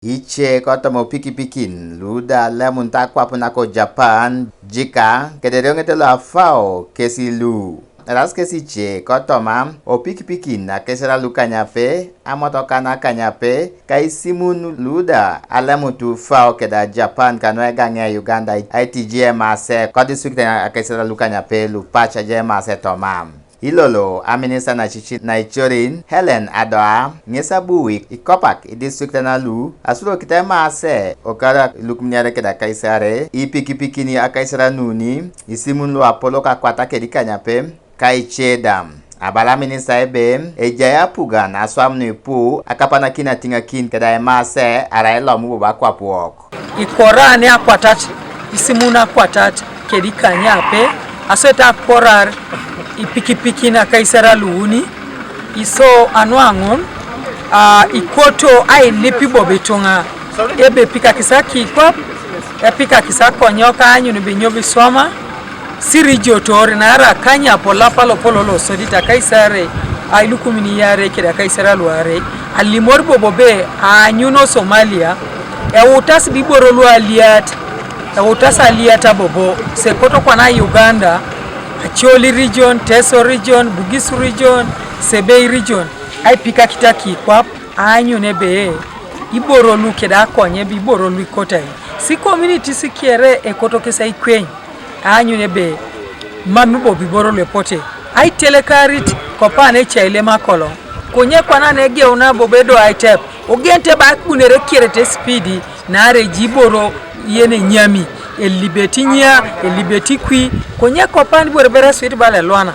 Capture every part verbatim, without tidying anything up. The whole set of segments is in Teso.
Ice kotoma opikipikin lu da alemun akwap nako Japan, jika kede erioŋet lo afao kesi lu. Eras kesi ice kotoma opikipikin akaisarei lukanyape, amotoka nakanyape, ka isimun lu da alemut afao keda Japan kanu egaŋ Uganda aitiji emaase kodistrikt akaisarei lukanyape lupac aja emaase toma. Ilolo aminista nacici naicorin Hellen Adoa ŋes abu ikopak idistriktan lu asurokit emaase okar ilukumin iare keda akaisarei, ipikipikin akaisarei nuni, isimun luapolok akwat kedikanyape, ka ice da. Abala aminista ebe ejai apugan aswam nuipu akapanakin atiŋakin keda emaase arai elomu bobo akwap wok. Ikora ne akwatat, isimun akwatat kedikanyape, asoet akorar ipikipikin akaisarei luuni, iso anuaŋun, a, ikoto ailip bobo ituŋa, ebe epikakis akikwap, epikakis akonyook aanyun ebe nyo biswama, sirijotor naarai akanyape olapa lopolo losodit akaisarei, ailukumin iarei keda akaisarei luarei, alimor bobo be aanyun Somalia, eutas da iboro lualiat, eutas aliat bobo, sekoto kwana Uganda, Acholi region, Teso region, Bugisu region, Sebei region, aipikakit akikwap, aanyun ebe iboro lu keda akonye ebe iboro lu ikotai. Si communities kere ekoto kes aikweny, aanyun ebe mam bobo iboro lu epote. Aitelekarit kopa ne ece ailem akoloŋ. Konye kwana ne egeuna bobo edo aitep, ogenete ebe akibunere keret esipidi, naarai ejai iboro yen enyami, elibet inyia, elibet ikwi, konye kopa ne ibore bere esuit bala elwana,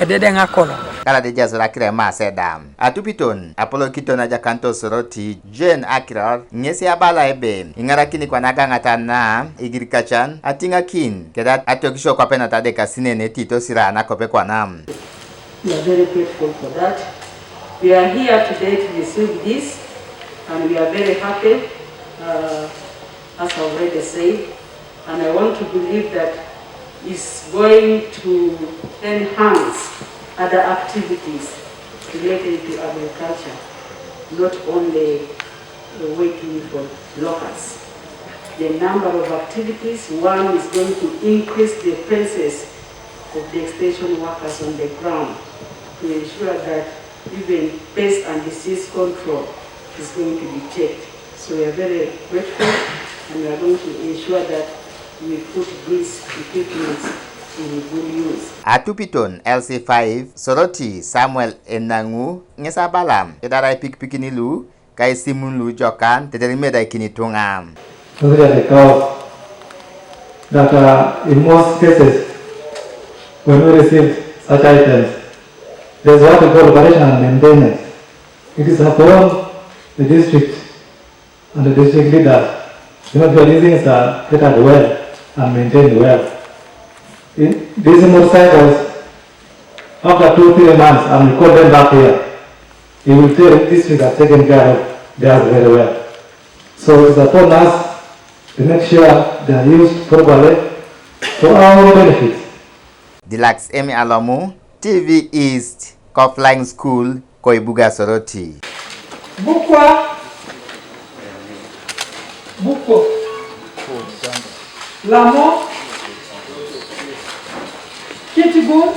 ededeŋ akoloŋ. Kala da ejaas akiro emaase da. Atupiton apolokiton ajakanito Soroti Jane Akiror, ŋesi abala ebe iŋarakini kwana agaŋata na igirikacan atiŋakin keda atiokisio kwape nat adekasinene etito sira nakope kwana. We are very grateful for that. We are here today to receive this, and we are very happy, uh, as I already said, and I want to believe that it's going to enhance other activities related to agriculture, not only waiting for locusts. The number of activities, one is going to increase the presence of the extension workers on the ground to ensure that even pest and disease control is going to be checked. So we are very grateful, and we are going to ensure that we put these equipments in good use. Atupiton L C five, Soroti Samuel Enaŋu, ŋes abala idara ipikipikin lu ka isimun lu ijokan tetere imedaikin ituŋa. Especially cows, that, uh, in most cases, when we receive such items, there's what we call operation and maintenance. It is upon the district and the district leaders to make sure these things are catered well and maintained well. In these motorcycles, after two, three months, and we call them back here, he will tell, "This we have taken care of theirs very well." So it is upon us to make sure they are used properly for our own benefit. Dilax Emi Alomu, T V East, ko Flying School, ko ibuga Soroti. Bukwa, Bukwo, Lamo, Kitigun,